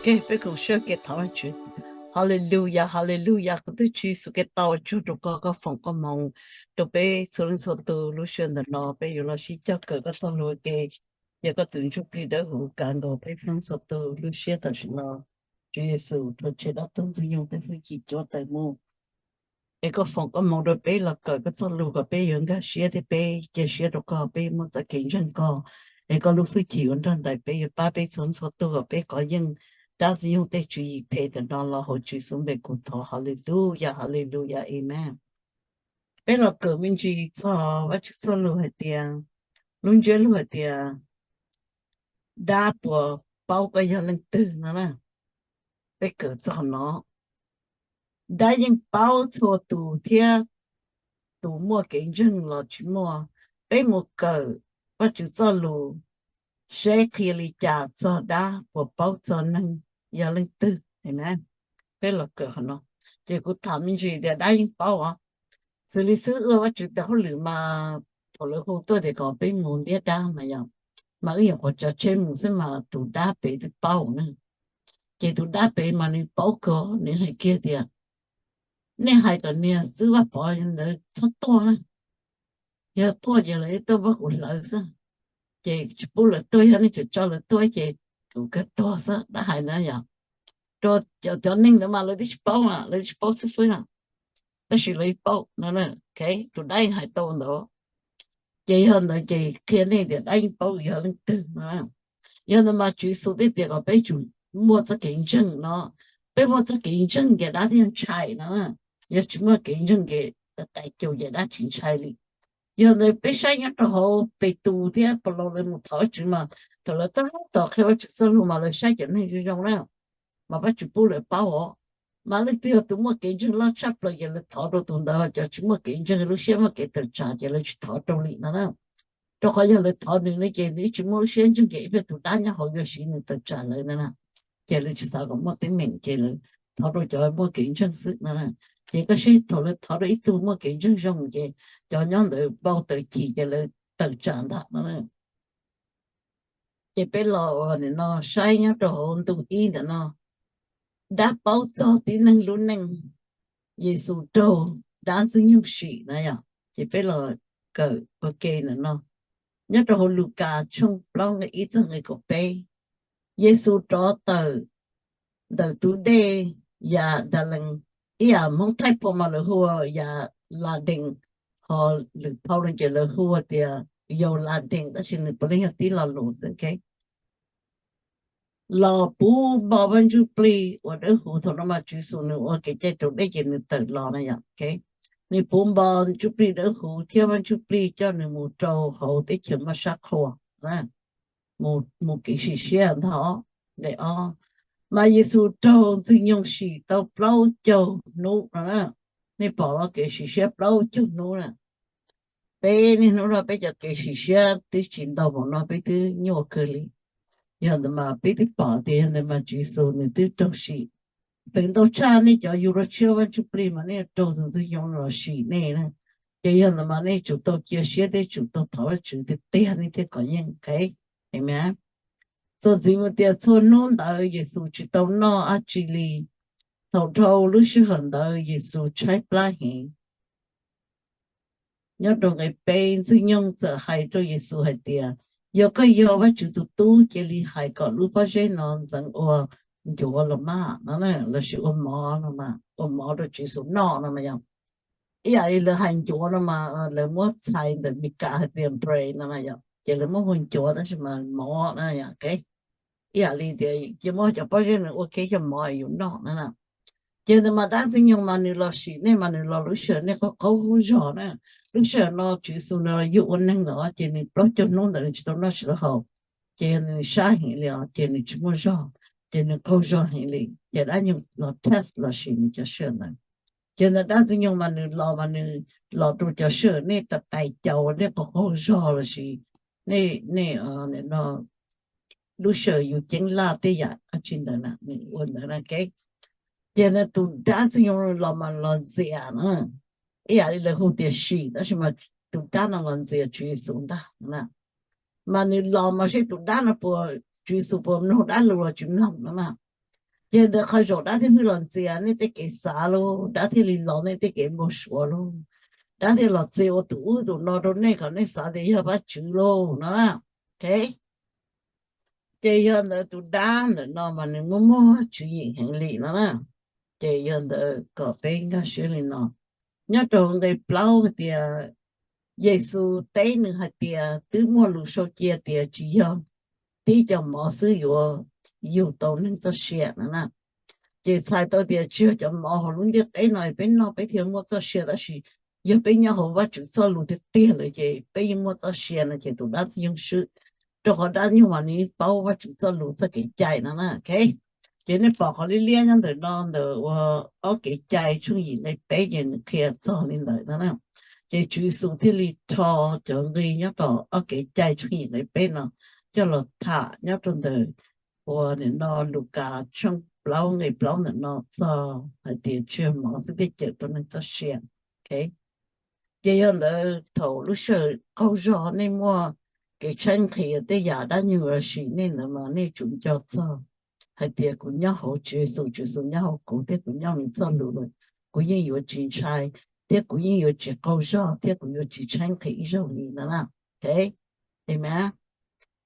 Ok, peb koom siab ua ke thov Vajtswv. Hallelujah, hallelujah, kuv twb tsis xu ke tau ua tsaug rau koj, koj foom koj moov rau peb txhua leej txhua tus. Lub sij hawm ntawm no peb yuav los sib cog kawm koj txoj lus ua ke. Yog koj tus ntsuj plig dawb huv kav nkaus peb txhua leej txhua tus lub siab tam sim no. Tswv Yexus, rau tseg dab tuag ntxwg nyoog tej hwj chim cuab tawm mus. Es koj foom koj moov rau peb los kawm koj txoj lus kom peb yuav nkag siab thiab peb cia siab rau koj, peb muaj txoj kev ntseeg koj. Es koj lub hwj chim uas nrog nraim peb yuav pab peb txhua txhua tus kom peb kov yeej dab ntxwg nyoog tej tswv yim phem ntawm no los hauv Tswv Yexus npe kuv thov. Hallelujah, hallelujah, amen. Peb los kawm me ntsis txog Vajtswv txoj lus hais tias, lub ntsiab lus hais tias dab puas paub koj yog leej twg no na. Peb kawm txog no, dab yeej paub txhua tus thiab, tus muaj kev ntseeg los tsis muaj. Peb mus kawm Vajtswv txoj lus seb qhia li cas txog dab puas paub txog neeg yog leej twg. Peb los kawm qhov no, ces kuv tham me ntsis tias dab yeej paub os. Xws li xib hwb ua Vajtswv tes hauj lwm mas thaum lawv hu tuaj tias kom peb mus ntiab dab mas yog, mas wb nyuam qhuav tsav tsheb mus xwb mas tus dab pem twb paub na. Ces tus dab pem mas nws paub kawg, nws hais kiag tias, nej hais kom niag xib hwb Vaj Pov ntawd txhob tuaj na, yog tuaj ces lawv tuaj muab kuv hlawv xwb. Ces tsis pub lawv tuaj, yog nej tseem tso lawv tuaj ces kuv kawg tuag xwb, dab hais ntawd yog. Rau cov neeg ntawd mas lawv twb tsis paub, lawv tsis paub xib hwb na, tab sis lawv paub no, tus dab hais tau ntawd. Ces yog ntawd ces qhia nej tias dab yeej paub yog leej twg no. Yog ntawd mas Tswv Yexus thiaj tias kom peb tsum muaj txoj kev ntseeg no. Peb muaj txoj kev ntseeg ces dab thiaj ntshai no. Yog tsis muaj kev ntseeg ces tais caus ces dab tsis ntshai li. Yog ntawd peb saib nyob rau hauv Petus thiab Paulus lawv mus thov Vajtswv mas thaum lawv tab tom qhia Vajtswv txoj lus mas lawv saib cov neeg zoo zoo na, mas Vajtswv pub lawv paub os. Mas leej twg yog tus muaj kev ntseeg loj tshaj plaws ces lawv thov rau tus ntawd, cov tsis muaj kev ntseeg lub siab muaj kev tawm tsam ces lawv tsis thov rau li no na. Rau qhov yog lawv thov nws ne ces nws tsis muaj lub siab ntseeg ces ib pliag tus dab nyob hauv yuav siv nws tawm tsam lawv na. Ces lawv tsis xav kom muaj teeb meem ces lawv thov rau cov muaj kev ntseeg xwb no. Ces koj saib thaum lawv thov rau ib tug muaj kev ntseeg zoo ces cov nyob ntawd npau taws chim ces lawv tawm tsam ntag no. Ces peb los nim no saib nyob rau hauv ntu ib ntawm no, dab paub txog tib neeg lub neej, Yexus raug dab ntxwg nyoog sim na yom. Ces peb los kawm ua ke ntawm no, nyob rau hauv Lukas tshooj plaub nqe ib txog nqe kaum peb, Yexus rov tawm ntawm tus dej Yadalees, ib yam Hmoob Thaib Phuam mas lawv hu ua Yas Las Dees, ho lwm phau no ces lawv hu ua tias Yaus Las Dees, tab sis nws puav leej yog tib lo lus xwb. Los puv npo Vaj Ntsuj Plig uas dawb huv, thaum no mas Tswv Yexus nws ua kev cai raus dej ces nws tawm los na yom. Nws puv npo Ntsuj Plig dawb huv thiab Vaj Ntsuj Plig coj nws mus rau hauv teb chaws maj sab qhua, mus kev sim siab ntag. Nqe ob, mas Yexus raug ntxwg nyoog sim tau plaub caug hnub no. Nej pom los kev sim siab plaub caug hnub na. Peb niaj hnub no peb cov kev sim siab twb tsis ntau npaum no, peb twb nyuaj kawg li. Yog ntawd mas peb twb pom tias yog ntawd mas Tswv Yexus nws twb raug sim. Feem ntau tshaj nej cov yug dua tshiab Vaj Ntsuj Plig mas nej raug tus ntxwg nyoog los sim nej na. Ces yog ntawd mas nej tsum tau cia siab thiab tsum tau thov Vajtswv tiag tiag nej thiaj kom yeej. Amen. Txuas ntxiv mus tias txhua hnub ntawd Yexus tsis tau noj dab tsi li. Thaum dhau lub sij hawm ntawd Yexus tshaib plab heev. Nyob rau nqe peb, ntxwg nyoog txawm hais rau Yexus hais tias, yog koj yog Vajtswv tus tub, cia li hais kom lub pob zeb no ntxeev ua ncuav los mas no, lossis ua mov no, ua mov rau Tswv Yexus noj no mas yog. Ib yam li lawv hais ncuav no mas lawv muab txhais ntawm Meskas hais tias bread no mas yog, ces lawv muab hu ncuav tab sis mas mov no yog. Ib yam li tias cia muab cov pob zeb no ua kev cov mov yus noj no na. Ces ntawd mas dab ntxwg nyoog mas nws los sim nej mas nws los lub sij hawm nej qaug qaug zog na. Lub sij hawm no Tswv Yexus nws los yug ua neeg lawm ces nws plaub caug hnub ntawd nws tsis tau noj tsis tau haus, ces yog nws sab heev li os ces nws tsis muaj zog, ces nws qaug zog heev li. Ces dab ntxwg nyoog los test los sim nws cov sij hawm ntawd. Ces ntawd dab ntxwg nyoog mas nws los mas nws los rau cov sij hawm nej tais caus, nej qaug qaug zog lossis nej, nej lub sij hawm yus ceeb laj tej yam dab tsi ntawd na, nws ua ntawd na. Ces ntawd tus dab ntxwg nyoog los mas los ntxias na. Ib yam li lawv hu tias sim, tab sis mas tus dab no los ntxias Tswv Yexus ntag na. Mas nws los mas seb tus dab no puas, Tswv Yexus puas mloog dab lus los tsis mloog no mas. Ces ntawd qhov zaum dab thiaj hwj los ntxias nej tej kev xav lauj, dab thiaj li los nej tej kev npau suav lauj, dab thiaj los txia ua tus ub tus no rau nej kom nej xav tias yog Vajtswv lauj no. Ok, ces yog ntawd tus dab ntawm no mas nws muaj muaj tswv yim heev li no na. Ces yog ntawd kom peb nkag siab li no, nyob rau nqe plaub hais tias Yexus teb nws hais tias twb muaj lus sau cia tias tsis yog tib co mov xwb yuav yug tau neeg txoj sia no na. Ces txhais tau tias tsis yog cov mov hauv lub ntiaj teb no peb noj peb thiaj muaj txoj sia, tab sis yog peb nyob hauv Vajtswv txoj lus tiag tiag lawm ces peb yeej muaj txoj sia no. Ces tus dab ntxwg nyoog swb, rau qhov dab ntxwg nyoog mas nws paub Vajtswv txoj lus txoj kev cai no na. Ok, ces nej pom qhov liab liab nyob ntawm no ntawm ua Ob Kev Cai tshooj yim nqe peb ces nws qhia txog li ntawd no na. Ces Tswv Yexus thiaj li rho cov nqi nyob rau Ob Kev Cai tshooj yim nqe peb no coj los tham nyob rau ntawm ua nim no Lukas tshooj plaub nqe plaub ntawm no txog hais tias tsis yog mov xwb thiaj cawm tau neeg txoj sia. Ok, ces yog ntawd thaum lub sij hawm qaug zog nej muaj kev tshaib nqhis tej yam dab ntxwg nyoog sim nej ntawd mas nej tsum nco txog hais tias kuv nyob hauv Tswv Yexus, Tswv Yexus nyob hauv kuv thiab kuv nyob nws txoj lus lawm, kuv yeej yuav tsis ntshai thiab kuv yeej yuav tsis qaug zog thiab kuv yuav tsis tshaib nqhis ib zaug li no na. Ok, amen.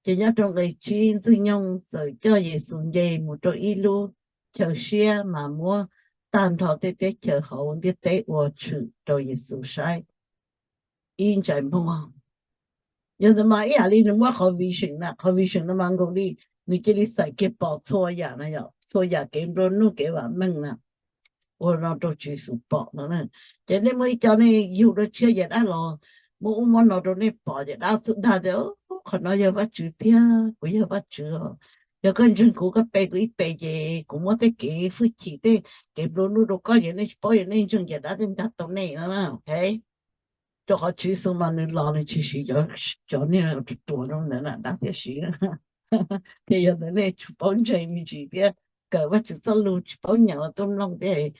Ces nyob rau nqe tsib, ntxwg nyoog txawm coj Yexus nce mus rau ib lub chaw siab mas muab tag nrho tej teb chaws hauv ntiaj teb ua tshwm rau Yexus saib ib ntsais muag. Yog ntawd mas ib yam li nws muab qhov vision na, qhov vision no mas nkaus li nws cia li xaiv kiag pom txhua yam na, yog txhua yam kev nplua nuj kev vam meej na ua no rau Tswv Yexus pom no na. Ces nej muaj ib co nej yug dua tshiab ces dab los muab ub muab no rau nej pom ces dab txawm dag tias qhov no yog Vajtswv tiag, kuv yog Vajtswv os. Yog koj ntseeg kuv koj pe kuv ib pe ces kuv muab tej kev hwj chim tej kev nplua nuj rau koj ces nej tsis paub, yog nej ntseeg ces dab thiaj nkag tau nej no. Ok, rau qhov Tswv Yexus mas nws los nws tsis siv cov niag ruam zoo ntawd na, dab thiaj siv. Ces yog ntawd nej tsis paub ntseeg me ntsis thiab kawm Vajtswv txoj lus tsis paub nyeem los tuaj mloog thiab,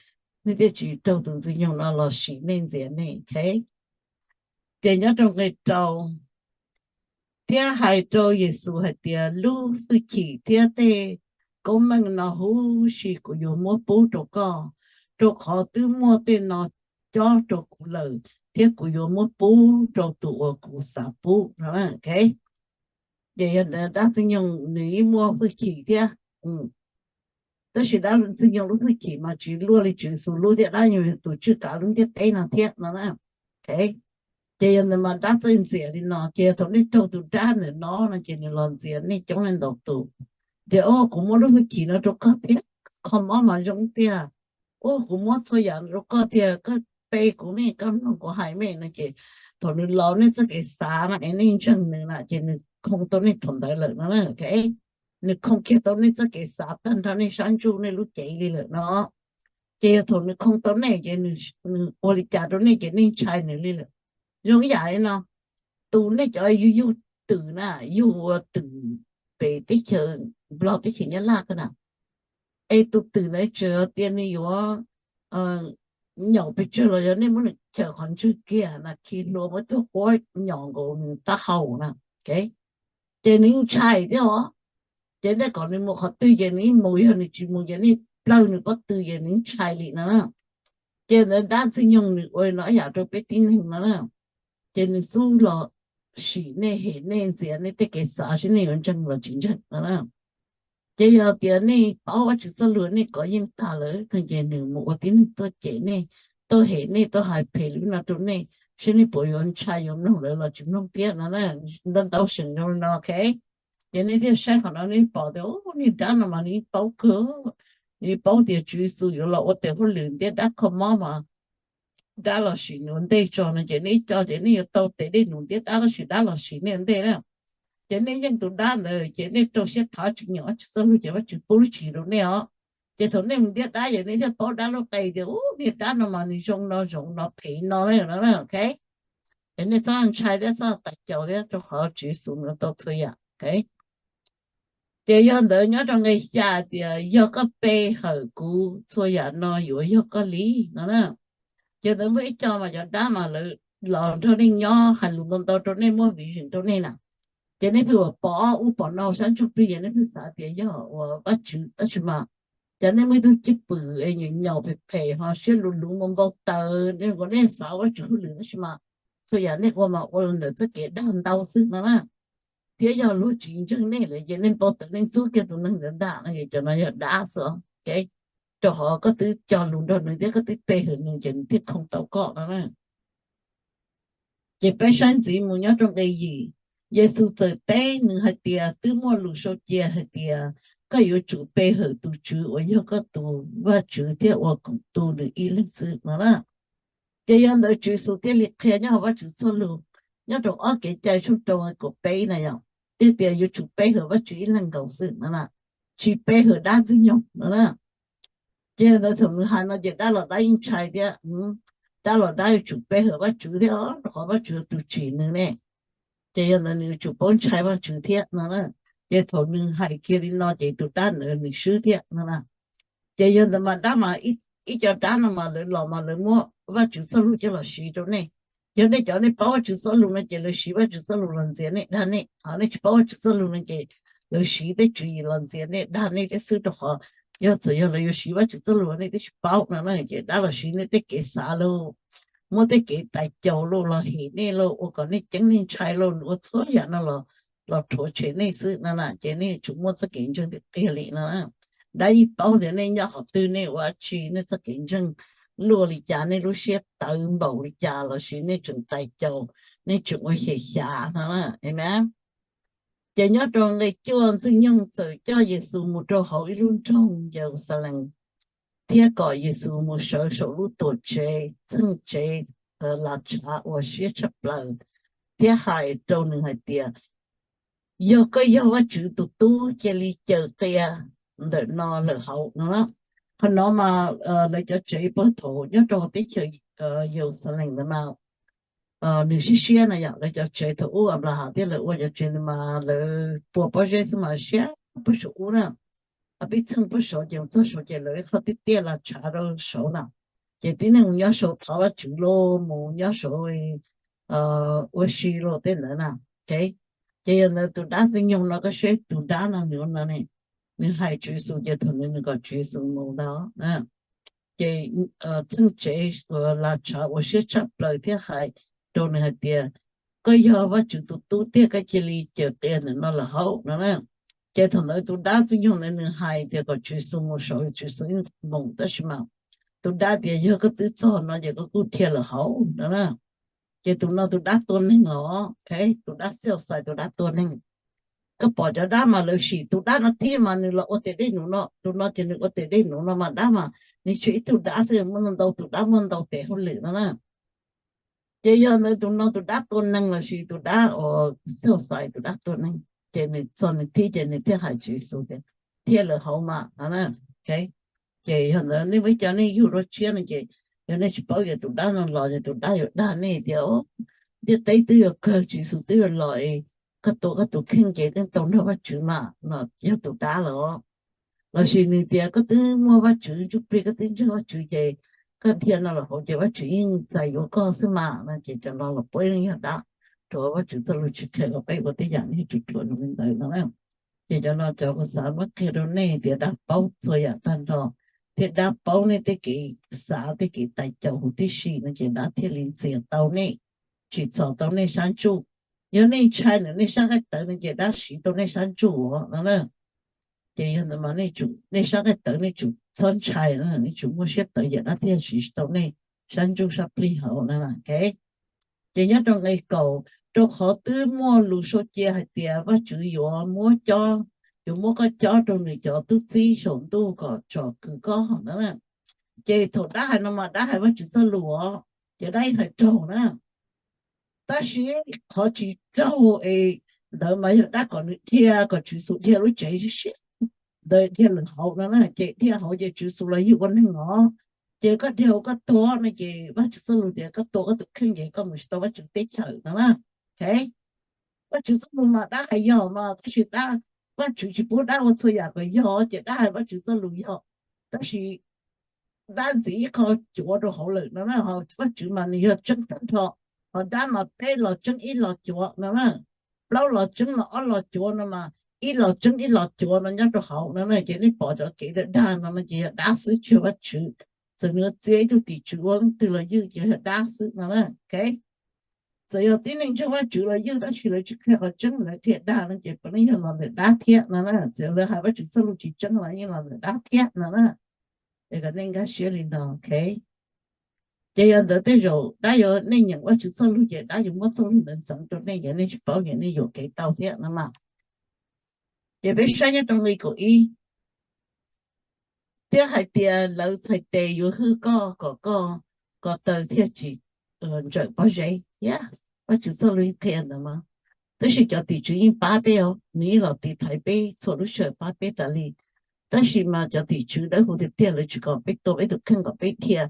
nej thiaj tsis raug tus ntxwg nyoog no los sim nej ntxias nej. Ok, ces nyob rau nqe rau, thiab hais rau Yexus hais tias lub hwj chim thiab tej koob meej no huv si kuv yuav muab pub rau koj, rau qhov twb muaj tej no cob rau kuv lawm thiab kuv yuav muab pub rau tus uas kuv xav pub no. Ok, ces yog ntawd dab ntxwg nyoog nws yeej muaj hwj chim thiab, tab sis dab ntxwg nyoog lub hwj chim mas tsis luaj li Tswv Yexus lub thiab, dab ntxwg nyoog yog tus tswj kav lub ntiaj teb no thiab no. Ok, ces yog ntawd mas dab txawj ntxias li no, ces yog thaum nej raug tus dab ntawm no no ces nws los ntxias nej coob leej ntau tus tias o kuv muab lub hwj chim no rau koj thiab, kho mob mas zoo tiag, o kuv muab txhua yam rau koj tiag, koj pe kuv me, koj mloog kuv hais me no. Ces thaum nws laus nej txoj kev xav no es nej ntseeg nws na ces nws khoo tau nej thaum ntawd lawm no. Ok, nws khoo kiag tau nej txoj kev xav tag nrho, nej sab ntsuj nej lub cev li lawm no. Ces yog thaum nws khoo tau nej ces nws ua li cas rau nej ces nej ntshai nws li lawm. Zoo ib yam li no, tus nej cov yug yug twm na, yug ua twm pem teb chaws Nplog teb chaws Nyab Laj ko na, es tus twm ntawd tseem tias nws yuav nyaum pes tsawg los yog nej muab nws chaws qhov ntswg kiag na, khi hlua muab tug quab nyom nkaus nws taub hau na. Ces nws ntshai thiab os. Ces nej kom nws mus qhov twg ces nws mus, yog nws tsis mus ces nej plawg nws pob tw ces nws ntshai li no. Ces ntawd dab ntxwg nyoog nws ua no ib yam rau peb tib neeg no na. Ces nws xub los sim nej, hem nej, ntxias nej tej kev xav seb nej yuav ntseeg los tsis ntseeg no na. Ces yog tias nej paub Vajtswv txoj lus nej kov yeej tag lawm no ces nws mus ua tib neeg tuaj cem nej, tuaj hem nej, tuaj hais phem li no rau nej, seb nej puas yuav ntshai yuav mloog lawv los tsis mloog thiab no. Ntau ntau seem zoo li no. Ok, ces nej thiaj saib qhov no nej pom tias niag dab no mas nws paub kawg, nws paub tias Tswv Yexus yuav los ua tes hauj lwm ntiab dab kho mob mas dab los sim nws ua ntej tso no. Ces nej ib co ces nej yuav tau tes dej num ntiab dab tab sis dab los sim nej ua ntej na. Ces nej yeej tus dab ntawd ces nej rau siab thov Vajtswv nyeem Vajtswv txoj lus ces Vajtswv pub lub tswv rau nej os. Ces thaum nej mus ntiab dab ces nej thiaj paub dab lub qe tias u, niag dab no mas nws zoo no zoo no phem no na. Ok, ces nej txhob ntshai thiab txhob tas caus thiab rau qhov Tswv Yexus nws tau txhua yam. Ok, ces yog ntawd nyob rau nqe xya tias yog koj pe hawm kuv txhua yam no yuav yog koj li no na. Ces ntawd muaj ib co mas cov dab mas lawv los nrog nej nyob hais lus ntau ntau rau nej, muab vision rau nej na. Ces nej pheej ua pom ub pom no sab ntsuj plig ces nej pheej xav tias yog ua Vajtswv tab sis mas Ces nej muaj ib tug cwj pwm es nyaum nyaum phem phem ho siab luv luv mus npau taws, nej ua nej xav Vajtswv hauj lwm tab sis mas txhua yam nej ua mas ua los ntawm txoj kev dag ntau xwb no na. Thiab yog luag tsis ntseeg nej lawm ces nej npau taws nej ntxub kiag tus neeg ntawd ntag no, cov no yog dab xwb. Rau qhov koj twb cog lus nrog nws thiab koj twb pe hawm nws ces nws thiaj khoo tau koj no na. Ces peb saib ntxiv mus nyob rau nqe yim, Yexus txawm teb nws hais tias, twb muaj lus sau cia hais tias, koj yuav tsum pe hawm tus Tswv uas yog koj tus Vajtswv thiab ua koom tu nws ib leeg xwb no na. Ces yog ntawd Tswv Yexus thiaj li qhia nyob hauv Vajtswv txoj lus, nyob rau ob Kev cai tshooj rau kaum peb na yom, thiaj tias yuav tsum pe hawm Vajtswv ib leeg nkaus xwb no na, tsis pe hawm dab ntxwg nyoog no na. Ces yog ntawd thaum nws hais no ces dab los dab yeej ntshai thiab, dab los dab yuav tsum pe hawm Vajtswv thiab, rau qhov Vajtswv tus tsim nws ne. Ces yog ntawd nws yuav tsum paub ntshai Vajtswv thiab no na. Ces thaum nws hais kiag li no ces tus dab ntawd nws swb thiab no na. Ces yog ntawd mas dab mas, ib co dab no mas lawv los mas lawv muab Vajtswv txoj lus coj los siv rau nej. Yog nej cov nej paub Vajtswv txoj lus no ces lawv siv Vajtswv txoj lus los ntxias nej, dag nej. Ho nej tsis paub Vajtswv txoj lus no ces lawv siv tej tswv yim los ntxias nej, dag nej thiab xwb, rau qhov yog txawm yog lawv yuav siv Vajtswv txoj lus nej twb tsis paub no na, ces dab los siv nej tej kev xav lauj, muab tej kev tais caus lauj, los hem nej lauj, ua kom nej ceeb nej ntshai lauj, nws ua txhua yam no los rhuav tshem nej xwb no na. Ces nej yuav tsum muaj txoj kev ntseeg tiag tiag li no na. Dab yeej paub tias nej nyob qhov twg, nej ua dab tsi, nej txoj kev ntseeg luaj li cas, nej lub siab tawv npaum li cas, los sis nej tseem tais caus, nej tseem ua xyem xyav no na. Amen. Ces nyob rau nqe cuaj, Ntxwg Nyoog txawm coj Yexus mus rau hauv ib lub nroog Yeluxalees, thiab kom Yexus mus sawv saum lub tuam tsev txheej tsev lav tshav uas siab tshaj plaws, thiab hais rau nws hais tias, yog koj yog Vajtswv tus tub, cia li cawm qia ntawm no lawm hauv no. Qhov no mas lawv cov tsev puag thaum nyob rau teb chaws Yeluxalees ntawd mas nws siab siab na yom. Lawv cov tsev thaum ub Anplaham thiab lawv ua cov tsev ntawd mas lawv pua pob zeb xwb mas siab puag saum ub na. Pib txheej puag saud ces mus txog saud ces lawv ib qho tiaj tiaj lav tshav rau saud na. Ces tib neeg mus nyob saud thov Vajtswv lauj, mus nyob saud ua si lauj tej ntawd na. Ces yog ntawd tus dab Ntxwg Nyoog no, koj saib tus dab no nws ua no ne, nws hais Tswv Yexus ces thaum nws, nws kom Tswv Yexus mus ntag. Ces txheej tsev lav tshav uas siab tshaj plaws thiab hais rau nws hais tias, koj yog Vajtswv tus tub tiag, koj cia li cawm qia ntawm no lawm hauv no na. Ces thaum ntawd tus dab Ntxwg Nyoog ntawd nws hais tias kom Tswv Yexus mus saud, Tswv Yexus yeej mus, tab sis mas tus dab tias yog koj twb txog no ces koj kuj dhia lawm hauv no na. Ces tus no tus dab tua neeg os, tus dab xib xais, tus dab tua neeg. Koj pom cov dab mas lawv sim tus dab no thiab mas nws los ua tes dej num no, tus no ces nws ua tes dej num no mas dab mas nws tsis ib tug dab xwb, muaj ntau tus dab muaj ntau tes hauj lwm no na. Ces yog ntawd tus no tus dab tua neeg lossis tus dab uas xib xais, tus dab tua neeg, ces nws txog nws thiab ces nws thiaj hais Tswv Yexus tias, dhia lawm hauv mas no na. Ces yog ntawd nej muaj ib co nej yug dua tshiab no ces yog nej tsis paub ces tus dab no los ces tus dab yuav dag nej tias, ntiaj teb twb yuav kawg, Tswv Yexus twb yuav los, koj tua koj tus kheej ces yeej tau nrog Vajtswv mas no, yog tus dab lawm os. Lossis nws tias koj twb muaj Vajtswv ntsuj plig, koj twb ntseeg Vajtswv ces koj dhia no lawm hauv ces Vajtswv yeej txais yuav koj xwb mas no. Ces cov no los puab yeej yog dab, rau qhov Vajtswv txoj lus tsis qhia kom peb ua tej yam nej ruam ruam zoo li ntawd no na. Ces cov no cov kuv xav muab qhia rau nej tias dab paub txhua yam tag nrho, thiab dab paub nej tej kev xav tej kev tais caus huv tib si no ces dab thiaj li ntxias tau nej, tsim txom tau nej sab ntsuj. Yog nej ntshai ntawm nej sab nqaij tawv no ces dab siv tau nej sab ntsuj os no na. Ces yog ntawd mas nej sab nqaij tawv nej tsum txhob ntshai, nej tsum muaj siab tawv ces dab thiaj siv tsis tau nej sab ntsuj sab plig hauv no. Ces nyob rau nqe kaum, rau qhov twb muaj lus sau cia hais tias Vajtswv yuav muab cob, yuav muab koj cob rau nws cov tub txib saum ntuj kom tsom kwm koj no. Ces thaum dab hais no mas dab hais Vajtswv txoj lus os, ces dab yeej hais raug na. Tab sis qhov tsis raug es ntawd mas yog dab kom nws dhia, kom Tswv Yexus dhia lub tsev siab siab ntawd dhia lawm hauv no na. Ces dhia hauv ces Tswv Yexus los yug ua neeg os. Ces koj dhia hauv koj tuag no ces Vajtswv txoj lus tias koj tua koj tus kheej ces koj mus tsis tau Vajtswv teb chaws no na. Vajtswv txoj lus mas dab hais yog mas, tab sis dab, Vajtswv tsis pub dab ua txhua yam kom yog ces dab hais Vajtswv txoj lus yog. Tab sis dab ntxiv ib qho cuav rau hauv lawm no na. Ho Vajtswv mas nws yog tseeb tag nrho, ho dab mas peb los tseeb ib los cuav no na, plaub los tseeb los ob los cuav no mas ib los tseeb ib los cuav no nyob rau hauv no na. Ces nej pom cov kev dag dag no no ces yog dab xwb, tsis yog Vajtswv. Txawm nws txia ib tug tim tswv ua leej twg los ywj ces yog dab xwb no na. Txawm yog tib neeg ntseeg Vajtswv los ywj tab sis lawv tsis qhia qhov tseeb, lawv thiaj dag no ces puav leej yog los ntawm dab thiab no na. Txawm lawv hais Vajtswv txoj lus tsis tseeb los yeej los ntawm dab thiab no na. Es kom nej nkag siab li no, ok. Ces yog ntawd tej zaum dab yuav, nej nyeem Vajtswv txoj lus ces dab yuav muab txoj lus ntawd ntxeev rau nej, yog nej tsis paub ces nej yuam kev tau thiab no mas. Ces peb saib nyob rau nqi kaum ib, thiab hais tias lawv txhais tes yuav hwj koj kom koj ko taw thiaj tsis ntsawm pob zeb. Yog Vajtswv txoj lus qhia ntawd mas, tab sis cov tim tswv yeej pab peb os, nws yeej los tiv thaiv peb txhua lub sij hawm, pab peb tas li. Tab sis mas cov tim tswv dawb huv tiag tiag lawv tsis kom peb tua peb tus kheej, kom peb dhia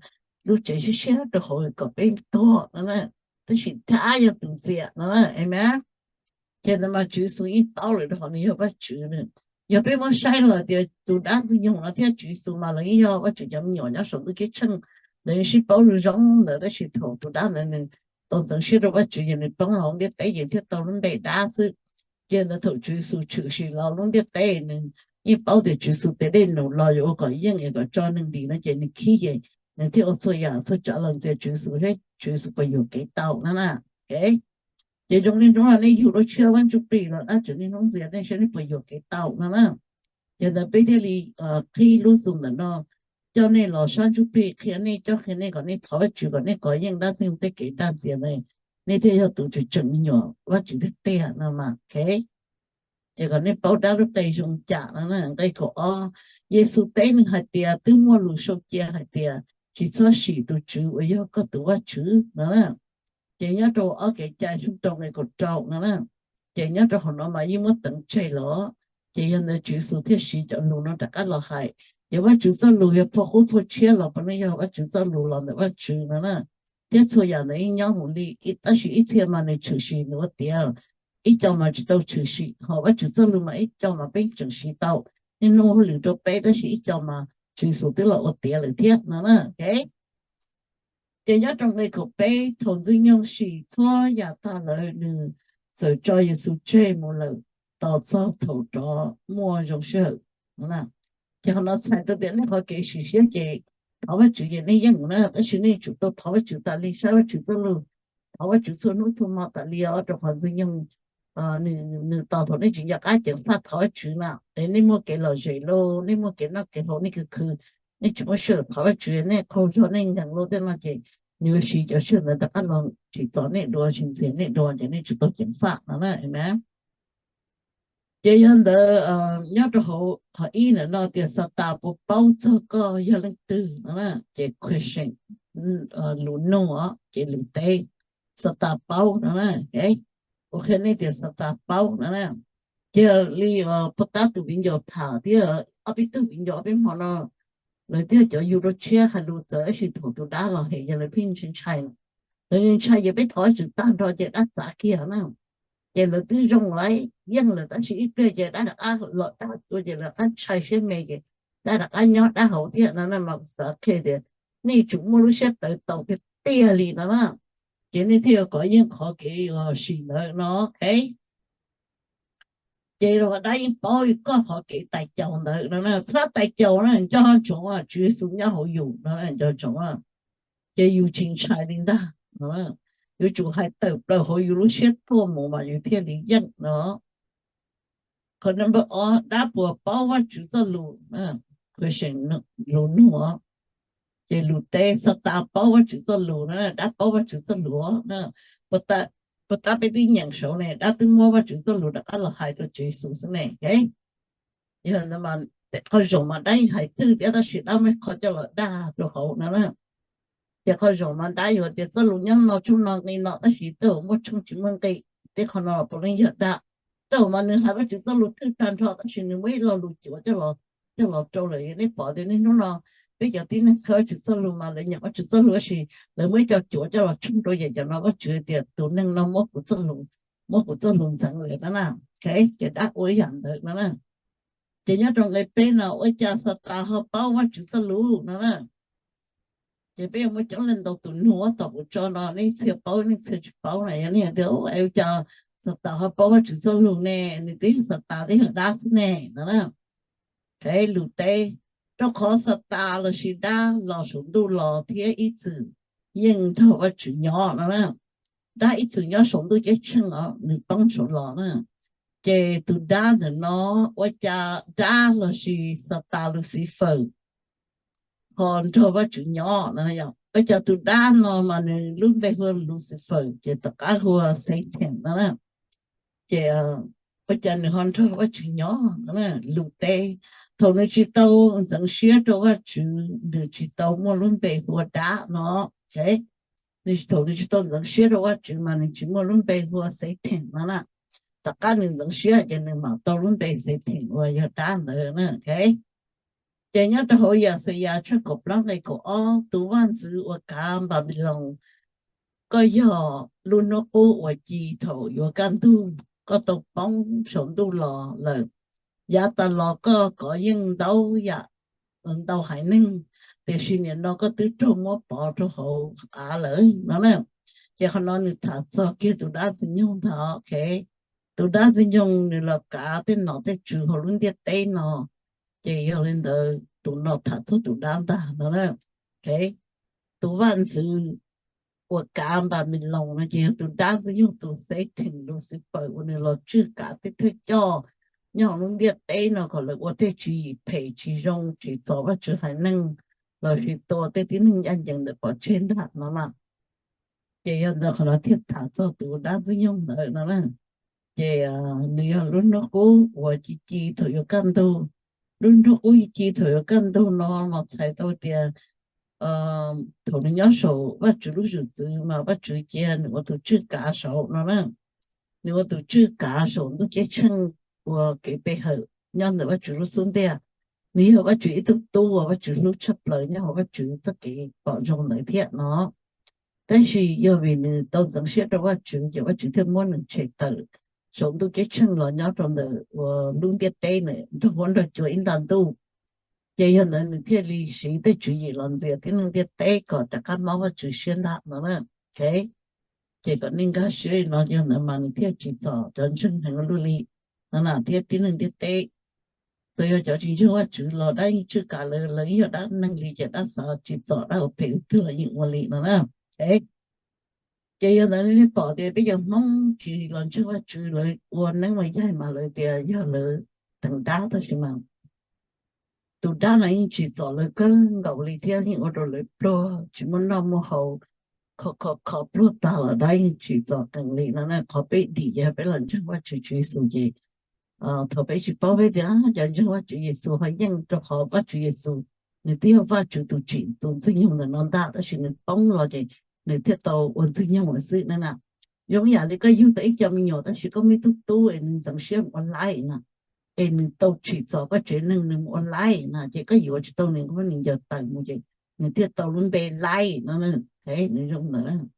lub tsev siab siab rau hauv kom peb tuag no na. Tab sis thab yog tus ntxias no na, amen. Ces ntawd mas Tswv Yexus yeej paub lawm rau qhov nws yog Vajtswv nws. Yog peb muab saib los tias tus dab ntxwg nyoog no thiab Tswv Yexus mas lawv yeej yog Vajtswv cov me nyuam nyob saum ntuj ceeb tsheej, lawv yeej sib paub zoo zoo ntawd. Tab sis thaum tus dab ntawd nws tau ntxeev siab rau Vajtswv ces nws poob los lub ntiaj teb ces thiaj tau lub npe dab xwb. Ces ntawd thaum Tswv Yexus tshwm sim los lub ntiaj teb nws yeej paub tias Tswv Yexus tes dej num los yuav ua kom yeej es kom tso neeg dim no ces nws khib ces nws thiaj ua txhua yam txhua tsav los ntxias Tswv Yexus seb Tswv Yexus puas yuam kev tau no na. Ces zoo li hnub no nej yug dua tshiab Vaj Ntsuj Plig los dab tseem niaj hnub ntxias nej seb nej puas yuam kev tau no na. Ces ntawd peb thiaj li qhib lub xu ntawm no coj nej los sab ntsuj plig qhia nej, coj qhia nej kom nej thov Vajtswv kom nej kov yeej dab ntxwg nyoog tej kev dag ntxias ntawd, nej thiaj yog tus tseem tseem me nyuam Vajtswv tiag tiag no mas, ok. Ces kom nej paub dab lub qe zoo cas no na. Nqe kaum ob, Yexus teb nws hais tias, twb muaj lus sau cia hais tias, tsis txhob sim tus Tswv uas yog koj tus Vajtswv no na. Ces nyob rau ob Kev cai tshooj rau nqe kaum rau no na, ces nyob rau hauv no mas yeej muab teev tseg los, ces yog ntawd Tswv Yexus thiaj siv cov lus no rov qab los hais. Ces Vajtswv txoj lus yog phua qub phua tshiab los puav leej yog Vajtswv txoj lus los ntawm Vajtswv no na, thiab txhua yam ntawd yeej nyob mus li, tab sis ib txhia mas nws tshwm sim nws ua tiav, ib co mas tsis tau tshwm sim. Ho Vajtswv txoj lus mas ib co mas peb tseem siv tau, niaj hnub hauj lwm rau peb, tab sis ib co mas Tswv Yexus twb los ua tiav lawm thiab no na. Ces nyob rau nqe kaum peb, thaum Ntxwg Nyoog sim txhua yam tag lawm nws txawm tso Yexus tseg mus lawm tos txog thaum rov muaj zoo sij hawm. Ces qhov no txhais tau tias nej qhov kev sim siab ces thov Vajtswv ces nej yeej na, tab sis nej tsum tau thov Vajtswv tas li, saib Vajtswv txoj lus, thov Vajtswv txhua hnub txhua hmo tas li os, rau qhov Ntxwg Nyoog nws tos thaum nej tsis nco qab ceev faj thov Vajtswv na, es nej muaj kev lom zem los nej muaj kev noj kev haus nej khwv khwv, nej tsis muaj sij hawm thov Vajtswv, nej qaug zog nej nkees los tej no ces nws yuav siv cov sij hawm ntawd rov qab los tsim txom nej dua, tsis ntxias nej dua ces nej tsum tau ceev faj no na. Ces yog ntawd nyob rau hauv qhov ib ntawm no tias Xatas puas paub txog koj yog leej twg no na, ces question, lus nug os, ces lus teb, Xatas paub no na. Kuv qhia nej tias Xatas paub no na. Ces li puag ta tus viv ncaus tham thiab ob peb tug viv ncaus ob peb hmo no, lawv thiab cov yug dua tshiab hais lus txawv tab sis thaum tus dab los hem ces lawv pheej ntshai ntshai. Lawv ntshai ces peb thov Vajtswv tag nrho ces dab txav kiag na. Ces lawv twb zoo lawm, yeej lawm, tab sis ib pliag ces dab rov qab los dag tua ces lawv rov qab ntshai siab me ces dab rov qab nyob dab hauv thiab no na. Mas kuv xav qhia tias nej tsum muaj lub siab tawv tau tiag tiag li no na, ces nej thiaj yuav kov yeej qhov kev sim ntawd no, ok. Ces los dab yeej paub koj qhov kev tais caus ntawd no na, txhob tais caus na, nco ntsoov Tswv Yexus nyob hauv yus no, nco ntsoov, ces yus tsis ntshai li ntag. Yuav tsum hais tawm plaws hauv yus lub siab tuaj mus mas yus thiaj li yeej no. Qhov number ob, dab puas paub Vajtswv txoj lus? Question, lus nug. Ces lus teb, Xatas paub Vajtswv txoj lus na, dab paub Vajtswv txoj lus na. Puag ta peb twb nyeem saud ne, dab twb muab Vajtswv txoj lus rov qab los hais rau Tswv Yexus xwb ne. Yog ntawd mas qhov zoo mas dab yeej hais twg thiab tab sis dab muaj qhov coj los dag rau hauv no na. Ces qhov zoo mas dab yuav tias txoj lus nyob no tshooj no nqi no tab sis tej zaum muaj tshooj tsis muaj nqi, tej qhov no puav leej yog dab. Tej zaum mas nws hais Vajtswv txoj lus twg tag nrho tab sis nws muaj ib lo lus cuav coj los rau lawm. Nej pom tias niaj hnub no peb cov tib neeg khaws Vajtswv txoj lus mas lawv nyeem Vajtswv txoj lus tab sis lawv muaj ib co cuav coj los tshooj rau yam cov no, Vajtswv tias tus neeg no muab kuv txoj lus, muab kuv txoj lus ntxeev lawm no na. Ces dab ua ib yam ntawd no na. Ces nyob rau nqe peb no, ua cas Xatas ho paub Vajtswv txoj lus no na? Ces peb yuav muaj coob leej ntau tus nug tom kuv tso no, nej txhia paub nej txhia tsis paub na. Yog nej tias ua cas Xatas ho paub Vajtswv txoj lus ne, nws twb yog Xatas twb yog dab xwb ne no na. Lus teb, rau qhov Xatas lossis dab los saum ntuj los thiab ib txwm yeej nrog Vajtswv nyob no na. Dab ib txwm nyob saum ntuj ceeb tsheej os, nws poob saud los na. Ces tus dab ntawm no ua cas dab lossis Xatas Luxifaws ho nrog Vajtswv nyob no? Ua cas tus dab no mas nws lub npe hu ua Luxifaws ces tom qab hu ua Xathees no na? Ces ua cas nws ho nrog Vajtswv nyob no? Lus teb, thaum nws tsis tau ntxeev siab rau Vajtswv, nws tsis tau muaj lub npe hu ua dab no. Thaum nws tsis tau ntxeev siab rau Vajtswv mas nws tsis muaj lub npe hu ua Xathees no na. Tom qab nws ntxeev siab ces nws mam tau lub npe Xathees uas yog dab ntawd na. Ces nyob rau hauv Yaxayas tshooj kaum plaub nqe kaum ob, tus vaj ntxwv uas kav Npanpiloos, koj yog lub hnub qub uas ci thaum yuav kaj ntug, koj tau poob saum ntuj los lawm. Yav tas los koj kov yeej ntau yam, ntau haiv neeg, tiam sis nim no koj twb raug muab pov rau hauv av lawm no na. Ces qhov no nws tham txog kiag tus dab ntxwg nyoog ntag. Tus dab ntxwg nyoog nws los kav tej nom tej tswv hauv lub ntiaj teb no, ces yog li ntawd tus no tham txog tus dab ntag no na. Tus vaj ntxwv uas kav Npanpiloos no ces yog tus dab ntxwg nyoog, tus Xathees Luxifaws uas nws los tswj kav tej thawj coj nyob hauv lub ntiaj teb no kom lawv ua tej tswv yim phem tsis zoo, tsim txom Vajtswv haiv neeg, lossis tua tej tib neeg ncaj ncees ntawd pov tseg ntag no na. Ces yog ntawd qhov no thiaj tham txog tus dab ntxwg nyoog ntawd no na. Ces nws yog lub hnub qub uas ci ci thaum yuav kaj ntug. Lub hnub qub ci ci thaum yuav kaj ntug no mas txhais tau tias thaum nws nyob saum Vajtswv lub zwm txwv mas Vajtswv cia nws ua tus tswj kav saud no na. Nws ua tus tswj kav saum ntuj ceeb tsheej ua kev pe hawm nyob ntawm Vajtswv lub xub ntiag. Nws yog Vajtswv ib tug tub uas Vajtswv hlub tshaj plaws nyob hauv Vajtswv txoj kev pom zoo ntawd thiab no. Tab sis yog vim nws tau ntxeev siab rau Vajtswv ces Vajtswv thiaj muab nws tshem tawm saum ntuj ceeb tsheej los nyob rau ntawm uas lub ntiaj teb ntawm nrog huab nrog cua ib nta ntuj. Ces yog ntawd nws thiaj li siv tej tswv yim los ntxias tib neeg ntiaj teb kom rov qab mob Vajtswv siab ntag no na. Ces kom nej nkag siab li no, yog ntawd mas nws thiaj tsim txom cov ntseeg heev ua luaj li no na, thiab tib neeg ntiaj teb. Txawm yog cov tsis ntseeg Vajtswv los dab yeej tswj kav lawv, lawv yog dab neeg li ces dab xav tsim txom dab ua phem tus twg los yeej ua li no na. Ces yog ntawd nej pom tias peb cov Hmoob tsis los ntseeg Vajtswv, lawv ua neeb ua yaig mas lawv tias yog lawv teev dab, tab sis mas tus dab no yeej tsim txom lawv kawg nkaus li thiab yeej ua rau lawv pluag tsis muaj noj muaj haus, kho kho kho pluag tag los dab yeej tsim txom qees li no na. Qhov peb dim ces yog peb los ntseeg Vajtswv Tswv Yexus ces thaum peb tsis paub peb tias cov ntseeg Vajtswv Yexus ho yeej, rau qhov Vajtswv Yexus nws twb yog Vajtswv tus tsim tus ntxwg nyoog ntawm no ntag, tab sis nws poob los ces nws thiaj tau ua ntxwg nyoog lawm xwb na. Zoo ib yam li koj yug tau ib co me nyuam tab sis koj muaj ib tug tub es nws ntxeev siab mus ua laib na, es nws tau tsim txom koj tsev neeg nws mus ua laib na, ces koj yuav tsis tau nws, koj muab nws ncaws tawm mus ces nws thiaj tau lub npe laib no. Nws zoo ntawd.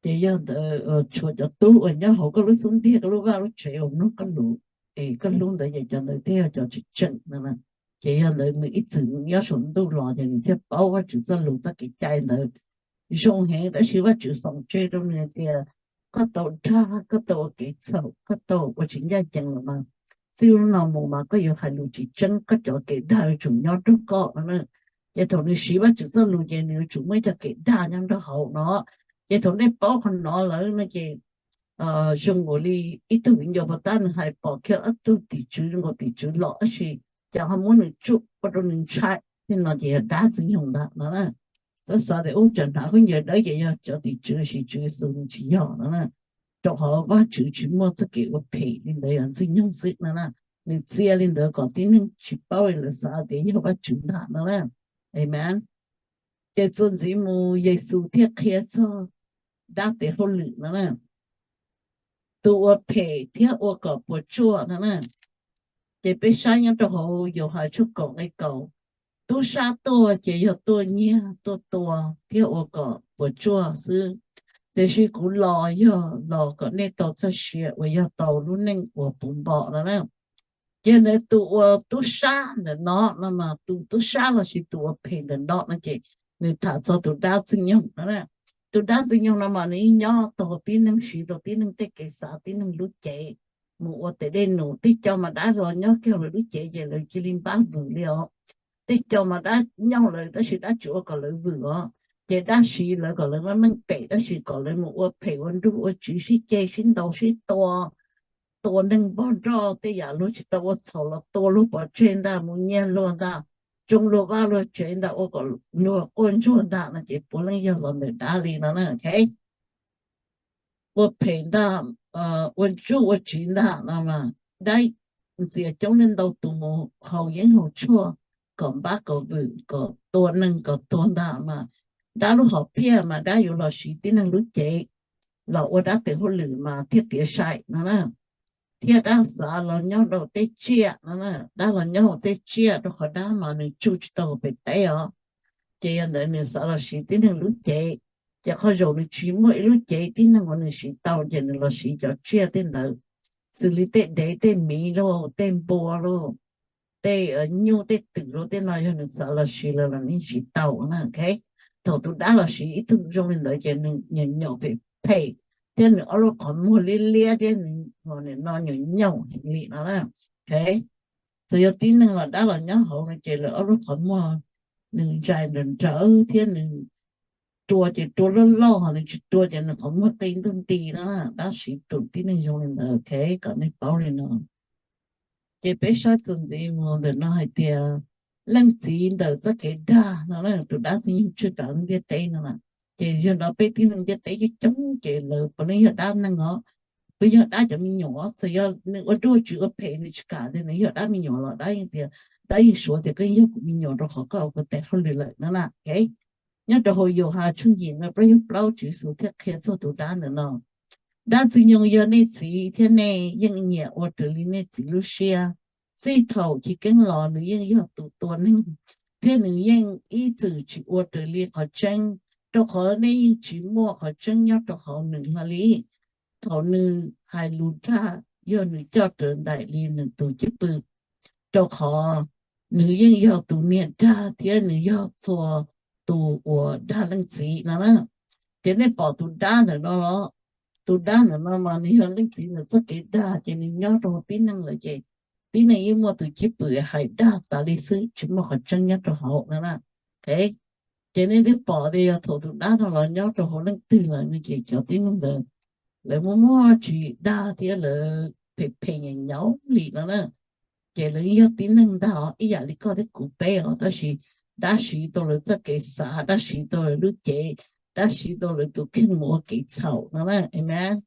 Ces yog ntawd tshuav cov tub uas nyob hauv koj lub xub ntiag, koj lub vaj lub tsev uas mloog koj lus, es koj hlub ntawd ces cov ntawd thiaj yog cov tseem tseem no. Ces yog ntawd nws ib txwm nyob saum ntuj los ces nws thiaj paub Vajtswv txoj lus txoj kev cai ntawd zoo heev, tab sis Vajtswv foom tseg rau nws tias koj tau dag, koj tau ua kev txhaum, koj tau ua tsis ncaj ncees lawm mas txij hnub no mus mas koj yuav hais lus tsis tseeb, koj cov kev dag yuav tsum nyob nrog koj no na. Ces thaum nws siv Vajtswv txoj lus ces nws yuav tsum muaj ib co kev dag nyob nrog hauv no. Ces thaum nej paub qhov no lawm no ces zoo nkaus li ib tug viv ncaus puas tab nws hais pom kiag ob tug tim tswv zoo nkaus tim tswv los tab sis cas ho muab nws tsuj ua rau nws ntshai, tej no ces yog dab ntxwg nyoog ntag no na. Txhob xav tias ub, cov hnav khaub ncaws dawb ces yog cov tim tswv, tab sis Tswv Yexus nws tsis yog no na. Rau qhov Vajtswv tsis muaj txoj kev ua phem li ntawd, yog ntxwg nyoog xwb no na. Nws txia li ntawd kom tib neeg tsis paub li, lawv xav tias yog Vajtswv ntag no na. Amen. Ces txuas ntxiv mus Yexus thiaj qhia txog dab tes hauj lwm no na, tus ua phem thiab ua kom puas tsuaj no na. Ces peb saib nyob rau hauv Yauhas tshooj kaum nqe kaum, tub sab tuaj ces yog tuaj nyiag, tuaj tua thiab ua kom puas tsuaj xwb, tiam sis kuv los yog los kom nej tau txoj sia uas yog tau lub neej uas puv npo no na. Ces ntawd tus uas tub sab ntawm no no mas tus tub sab lossis tus ua phem ntawm no no ces nws tham txog tus dab ntxwg nyoog no na. Tus dab Ntxwg Nyoog no mas nws yeej nyob tau tib neeg, siv tau tib neeg tej kev xav, tib neeg lub cev mus ua tes dej num. Tej co mas dab los nyob kiag lawv lub cev ces lawv cia li npab vwm li os. Tej co mas dab nyob lawv tab sis dab tsis ua kom lawv vwm os, ces dab siv lawv kom lawv meej meej pem tab sis kom lawv mus ua phem ua nruj ua tsiv sib ceg sib ntaus sib tua, tua neeg npog nroj, tej yam luag tsis tau ua txhaum los tua luag pov tseg ntag, mus nyiag luag ntag, tsoo luag vaj luag tsev ntag, ua kom luag quaj ntsuag ntag no ces puav leej yog los ntawm dab li no na. Ua phem ntag, ua ntsuj ua tsiv ntag no mas dab ntxias coob leej ntau tus mus haus yeeb haus tshuaj kom npab kom vwm kom tua neeg kom tuag ntag mas dab lub hom phiaj mas dab yuav los siv tib neeg lub cev los ua dab tes hauj lwm mas thiaj tiav sai no na. Thiab dab xav los nyob rau tej tsiaj no, dab los nyob hauv tej tsiaj rau qhov dab mas nws tsuj tsis tau pem teb os. Ces yog ntawd nws xav los siv tib neeg lub cev, ces qhov zaum nws tsis muaj ib lub cev tib neeg uas nws siv tau ces nws los siv cov tsiaj tej ntawd, xws li tej dev tej miv lauj, tej npua lauj, tej nyuj tej twm lauj, tej no yog nws xav los siv lawm los nws siv tau na. Thaum tus dab los siv ib tug zoo li ntawd ces nws nyaum nyaum phem phem thiab nws ob lub qhov muag liab liab thiab nws nim no nyaum nyaum heev li no na. Txawm yog tib neeg los dab los nyob hauv no ces lawv ob lub qhov muag nws ntsais nrawm nrawv thiab nws rua ces rua loj loj, ho nws tsis rua ces nws qhov muag qi ntuj nti na. Dab siv tus tib neeg zoo li ntawd, ok, kom nej paub li no. Ces peb saib txuas ntxiv mus ntawm no hais tias leej txiv ntawm txoj kev dag no, tus dab Ntxwg Nyoog tswj kav lub ntiaj teb no. Ces yog no peb tib neeg ntiaj teb coob coob ces lawv puav leej yog dab neeg os, puav yog dab cov me nyuam, txawm yog nws ua dab tsis ua phem nws tsis kam tias nws yog dab me nyuam los dab yeej tias, dab yeej suav tias koj yog kuv me nyuam rau qhov koj ua kuv tes hauj lwm lawm no na. Nyob rau hauv Yauhas tshooj yim no plaub caug plaub Tswv Yexus thiaj qhia txog tus dab ntawm no: Dab Ntxwg Nyoog yog nej txiv thiab nej yeej nyiam ua raws li nej txiv lub siab. Txij thaum chiv keeb los nws yeej yog tus tua neeg, thiab nws yeej ib txwm tsis ua raws li qhov tseeb, rau qhov nej yeej tsis muaj qhov tseeb nyob rau hauv nws hlo li. Thaum nws hais lus dag yog nws coj raws nraim li nws tus cwj pwm, rau qhov nws yeej yog tus niag dag thiab nws yog txhua tus uas dag leej txiv no na. Ces nej pom tus dab ntawm no los, tus dab ntawm no mas nws yog leej txiv ntawm txoj kev dag ces nws nyob rau tib neeg lawm ces tib neeg yeej muaj tus cwj pwm hais dag tas li xwb tsis muaj qhov tseeb nyob rau hauv no na. Ces nej twb pom tias yog thaum tus dab no los nyob rau hauv leej twg lawm no ces cov tib neeg ntawd lawv muaj muaj tsis dag thiab lawv phem phem nyaum nyaum li no na. Ces lawv yog tib neeg ntag os, ib yam li koj thiab kuv peb os, tab sis dab siv tau lawv txoj kev xav, dab siv tau lawv lub cev, dab siv tau lawv tus kheej mus ua kev txhaum no na, amen.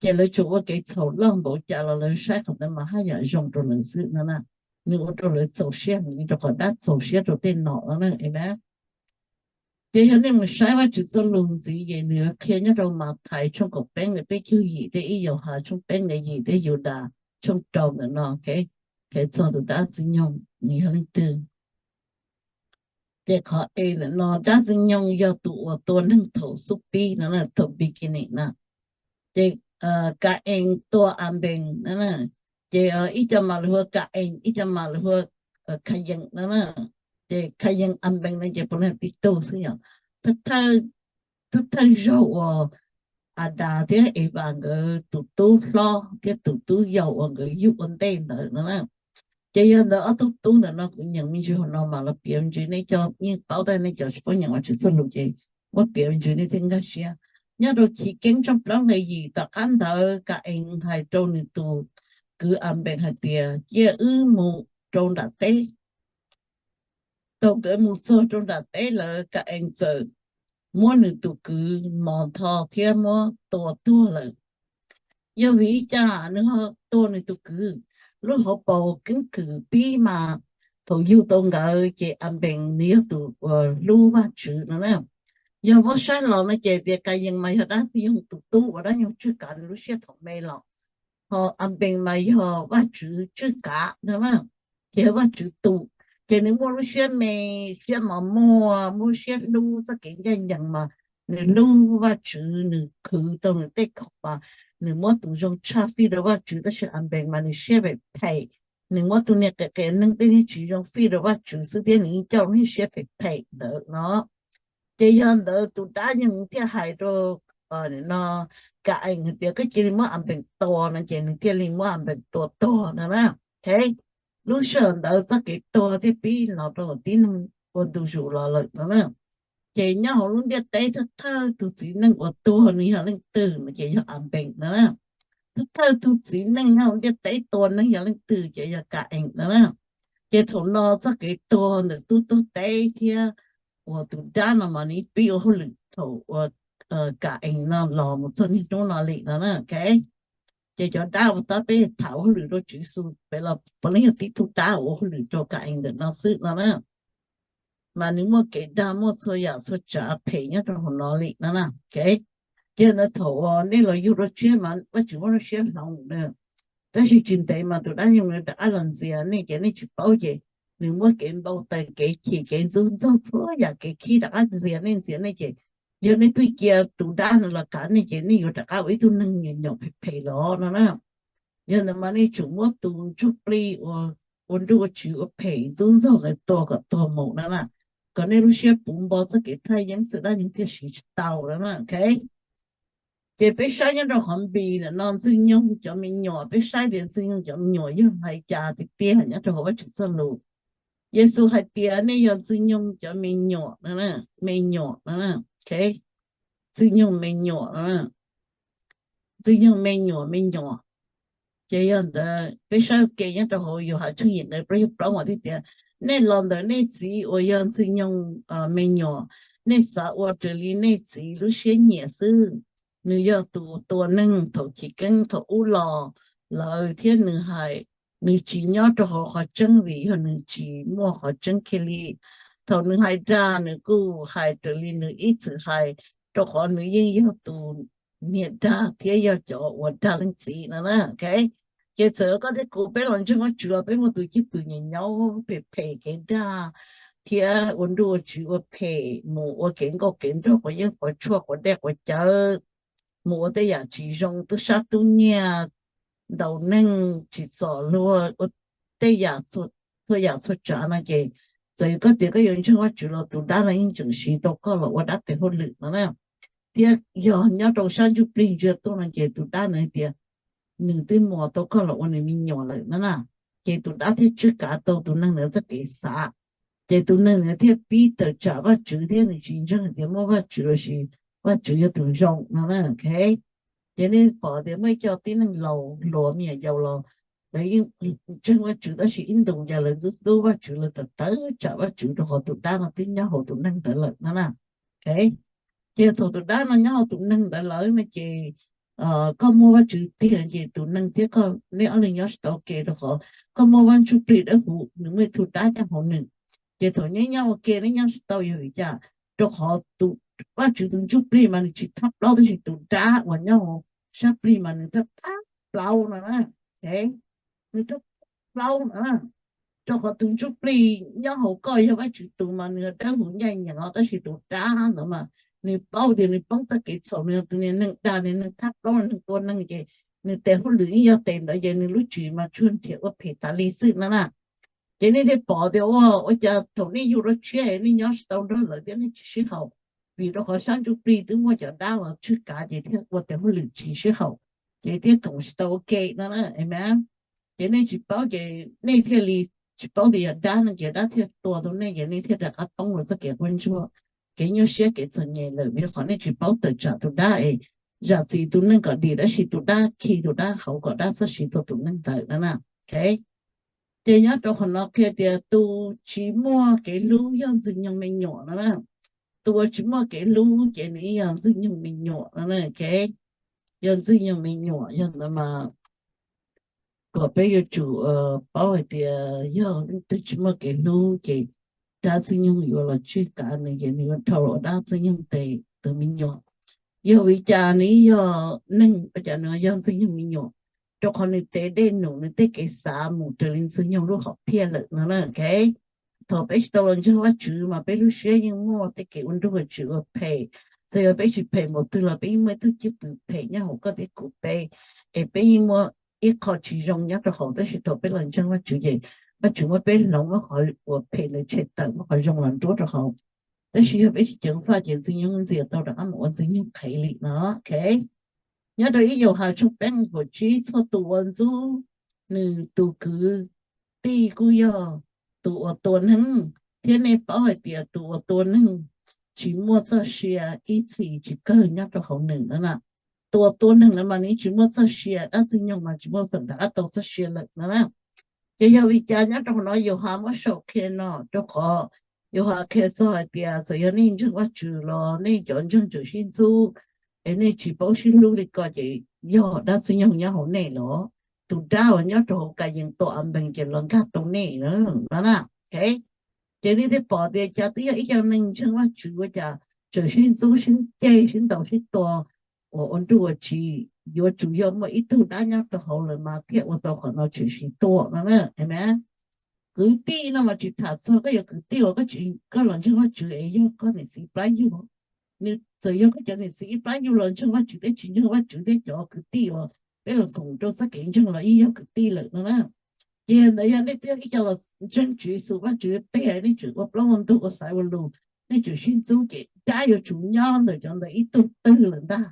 Ces lawv tsuas ua kev txhaum loj npaum cas los lawv saib qhov ntawd mas haj yam zoo rau lawv xwb no na. Nws ua rau lawv txaus siab heev li rau qhov dab txaus siab rau tej nom no na, amen. Ces yog nej mus saib Vajtswv txoj lus ntxiv ces nws qhia nyob rau Mathais tshooj kaum peb nqe peb caug yim thiab ib Yauhas tshooj peb nqe yim thiab Yudas tshooj rau ntawm no, qhia txog tus dab Ntxwg Nyoog nws yog leej twg. Ces qhov e ntawm no, dab Ntxwg Nyoog yog tus uas tua neeg thaum xub pib no, thaum beginning na. Ces Ka-ees tua Anpees no, ces ib co mas lawv hu ua Ka-ees, ib co mas lawv hu ua Khayees no. Ces Khayees Anpees no ces puav leej tib tug xwb yom. Thawj thawj zaug uas Adas thiab Evas nkawd tus tub hlob thiab tus tub yau uas nkawd yug ua ntej ntawd no na. Ces yog ntawd ob tug tub ntawm no kuv nyeem me ntsis hauv no mas los piav me ntsis, nej cov yeej paub tab nej cov tsis paub nyeem Vajtswv txoj lus ces muab piav me ntsis nej thiaj nkag siab. Nyob rau Chiv Keeb tshooj plaub nqe yim, tom qab ntawd Ka-ees hais rau nws tus kwv Anpees hais tias, cia wb mus rau nram teb. Thaum nkawd mus txog rau nram teb lawm, Ka-ees txawm muab nws tus kwv mos ntho thiab muab tua tuag lawm. Yog vim li cas nws ho tua nws tus kwv? Lub hauv paus keeb kwm pib mas thaum yug tau nkawd ces Anpees nws yog tus uas hlub Vajtswv no na. Yog muab saib los no ces tias Ka-ees mas yog dab Ntxwg Nyoog tus tub uas dab Ntxwg Nyoog tswj kav nws lub siab thaum me los, ho Anpees mas yog Vajtswv tswj kav no na, ces yog Vajtswv tus. Ces nws muaj lub siab me, siab mos muag, muaj siab hlub txoj kev ncaj ncees mas nws hlub Vajtswv, nws khwv tau nws tej khoom mas nws muab tus zoo tshaj fij rau Vajtswv, tab sis Anpees mas nws siab phem phem, nws muab tus niag qias qias neeg tej niag tsis zoo fij rau Vajtswv xwb thiab nws yeej coj lub niag siab phem phem ntawd no. Ces yog ntawd tus dab yeej thiaj hais rau no Ka-ees hais tias koj cia li muab Anpees tua no ces nws thiaj li muab Anpees tua tuag no na. Lub sij hawm ntawd txoj kev tuag thiaj pib los rau tib neeg ua ntu zus los lawm no na. Ces nyob hauv lub ntiaj teb thawj thawj tus txiv neej uas tuag nws yog leej twg no ces yog Anpees no na. Thawj thawj tus txiv neej nyob hauv ntiaj teb tua neeg yog leej twg ces yog Ka-ees no na. Ces thaum no txoj kev tuag ntawm tub tuag teb thiab uas tus dab no mas nws pib ua hauj lwm thaum uas Ka-ees no los mus txog niaj hnub no li no na. Ces cov dab uas tab peb tham ua hauj lwm rau Tswv Yexus pem los puav leej yog tib tug dab uas ua hauj lwm rau Ka-ees ntawm no xwb no na. Mas nws muaj kev dag muaj txhua yam txhua tsav phem nyob rau hauv no li no na. Ces ntawd thaum uas nej los yug dua tshiab mas Vajtswv muab lub siab hloov na. Tab sis tsis ntev mas tus dab yeej rov qab los ntxias nej ces nej tsis paub ces nws muab kev npau taws kev chim kev ntxub ntxaug txhua yam kev khib rov qab ntxias nej ntxias nej ces yog nej twb cia tus dab no los kav nej ces nej yuav rov qab ua ib tug neeg nyuam nyuam phem phem los no na. Yog ntawd mas nej tsum muab tus ntsuj plig uas ua nruj ua tsiv ua phem ntxub ntxaug ntawd tua kom tuag mus no na, kom nej lub siab puv npo txoj kev thaj yeeb xwb dab yeej thiaj siv tsis tau no na. Ces peb saib nyob rau qhov npis ntawm no Ntxwg Nyoog cov me nyuam, peb saib tias Ntxwg Nyoog cov me nyuam yog hais cas tiag tiag nyob rau hauv Vajtswv txoj lus. Yexus hais tias nej yog Ntxwg Nyoog cov me nyuam, me nyuam, Ntxwg Nyoog me nyuam, Ntxwg Nyoog me nyuam me nyuam. Ces yog ntawd peb saib ua ke nyob rau hauv Yauhas tshooj yim nqe plaub caug plaub mas thiaj tias, nej los ntawm nej txiv uas yog Ntxwg Nyoog me nyuam, nej xav ua raws li nej txiv lub siab nyiam xwb. Nws yog tus tua neeg thaum chiv keeb thaum ub los lawm thiab nws hais, nws tsis nyob rau hauv qhov tseeb vim yog nws tsis muaj qhov tseeb kiag li. Thaum nws hais dag nws kuj hais raws li nws ib txwm hais, rau qhov nws yeej yog tus niag dag thiab yog cov uas dag leej txiv no na. Ces txawm koj thiab kuv peb los ntseeg Vajtswv los peb muaj tus cwj pwm nyaum nyaub phem phem kev dag thiab ua nruj ua tsiv ua phem mus ua kev nkauj kev nraug quav yeeb quav tshuaj quav dej quav cawv, mus ua tej yam tsis zoo tub sab tub nyiag, ntaus neeg tsis txom luag, ua tej yam txhua yam txhua tsav no ces txawm koj tias koj yuav ntseeg Vajtswv los tus dab no yeej tseem siv tau koj los ua dab tes hauj lwm no na. Thiab yog nyob rau sab ntsuj plig ntsia tuaj no ces tus dab no hais tias nws twb muas tau koj los ua nws me nyuam lawm no na. Ces tus dab thiaj tswj kav tau tus neeg ntawd txoj kev xav. Ces tus neeg ntawd thiaj pib tawm tsam Vajtswv thiab nws tsis ntseeg tias muaj Vajtswv lossis Vajtswv yog tus zoo no na. Ces nej pom tias muaj ib co tib neeg laus hluas me nyuam yaus los lawv yeej ntseeg Vajtswv tab sis ib ntus ces lawv ntxub ntxub Vajtswv, lawv tawm tawm tsam Vajtswv rau qhov tus dab no twb nyob hauv tus neeg ntawd lawm no na. Ces thaum tus dab no nyob hauv tus neeg ntawd lawm no ces koj muaj Vajtswv tiag ces tus neeg thiab koj, nej ob leeg nyob tsis tau ua ke rau qhov koj muaj Vaj Ntsuj Plig Dawb Huv, nws muaj ib tug dab nyob hauv nws. Ces thaum neb nyob ua ke neb nyob tsis tau yog vim cas? Rau qhov tus Vajtswv tus Ntsuj Plig mas nws tsis thab plaub, tab sis tus dab uas nyob hauv sab plig mas nws thab plaub no na. Nws thab plaub no na. Rau qhov tus ntsuj plig nyob hauv koj yog Vajtswv tus mas nws dawb huv ncaj ncees os, tab sis tus dab ntawd mas nws paub tias nws poob txoj kev txhaum, nws yog tus niag neeg dag, niag neeg thab plaub, neeg tua neeg ces nws tes hauj lwm yeej yog tes ntawd ces nws lub tswv mas tsuas nrhiav ua phem tas li xwb no na. Ces nej thiaj pom tias ua, ua cas thaum nej yug dua tshiab nej nyob tsis tau nrog lawv thiab nej tsis sib haum, vim rau qhov sab ntsuj plig twb muaj cov dab los tswj kav ces thiaj ua tes hauj lwm tsis sib haum, ces thiaj koom tsis tau ua ke no na. Amen. Ces nej tsis paub ces nej thiaj li tsis paub tias yog dab no ces dab thiaj tua tau nej ces nej thiaj rov qab poob los txoj kev quab ntsuag, kev nyuaj siab, kev txom nyem lawm vim qhov nej tsis paub tawm tsam tus dab es zam txim tus neeg kom dim, tab sis tus dab khi tus dab hauv kom dab txhob siv tau tus neeg ntawd no na. Ces nyob rau qhov no qhia tias tus tsis muaj kev hlub yog Ntxwg Nyoog me nyuam no na. Tus uas tsis muaj kev hlub ces nws yog Ntxwg Nyoog me nyuam no na. Yog Ntxwg Nyoog me nyuam yog ntawd mas kom peb yuav tsum paub hais tias yog leej twg tsis muaj kev hlub ces dab Ntxwg Nyoog yuav los tswj kav nws ces nws yuav dhau los dab Ntxwg Nyoog tes tus me nyuam. Yog vim cas nws yog neeg ua cas nws yog Ntxwg Nyoog me nyuam? Rau qhov nws tes dej num, nws tej kev xav mus raws li Ntxwg Nyoog lub hom phiaj lawm no na. Thaum peb tsis tau los ntseeg Vajtswv mas peb lub siab yeej muaj tej kev ua nruj ua tsiv ua phem. Txawm yog peb tsis phem npaum twg los peb yeej muaj ib tug cwj pwm phem nyob hauv koj thiab kuv peb, es peb yeej muaj ib qho tsis zoo nyob rau hauv, tab sis thaum peb los ntseeg Vajtswv ces Vajtswv muab peb hloov, muab qhov uas phem ntawd tshem tawm, muab qhov zoo los nruab rau hauv. Tab sis yog peb tsis ceev faj ces Ntxwg Nyoog ntxias tau rov qab mus ua Ntxwg Nyoog qhev li no. Ok, nyob rau ib Yauhas tshooj peb nqe kaum tsib, txhua tus uas ntxub nws tus kwv tij kuj yog tus uas tua neeg, thiab nej paub hais tias tus uas tua neeg tsis muaj txoj sia ib txhis tsis kawg nyob rau hauv nws no na. Tus uas tua neeg no mas nws tsis muaj txoj sia, dab Ntxwg Nyoog mas tsis muaj feem rov qab tau txoj sia lawm no na. Ces yog vim cas nyob rau qhov no Yauhas muab sau qhia no? Rau qhov Yauhas qhia txog hais tias txawm yog nej ntseeg Vajtswv los nej cov ntseeg tseem sib ntxub, es nej tsis paub sib hlub li ko ces yog dab Ntxwg Nyoog nyob hauv nej los? Tus dab uas nyob rau hauv Kayees tua Anpees ces los nkag tau nej no na. Ok, ces nej thiaj pom tias cas twb yog ib co neeg ntseeg Vajtswv ua cas tseem sib ntxub sib ceg sib ntaus sib tua uas ua nruj ua tsiv. Yuav tsum yog muaj ib tug dab nyob rau hauv lawm mas thiaj ua tau qhov no tshwm sim tuaj no na. Kwv tij no mas tsis tham txog koj yuav kwv tij uas koj los ntseeg Vajtswv es yog koj niam txiv ib plab yug. Nws txawm yog koj cov niam txiv ib plab yug los ntseeg Vajtswv thiab tsis ntseeg Vajtswv thiab cov kwv tij uas peb los koom rau txoj kev ntseeg los yeej yog kwv tij lawm no na. Ces ntawd yog nej twb yog ib co los ntseeg Tswv Yexus, Vajtswv tes nej tseem ua plaub ua ntug ua xaiv ua lus, nej tseem sib ntxub ces dab yuav tsum nyob ntawm cov ntawd ib tug twg lawm ntag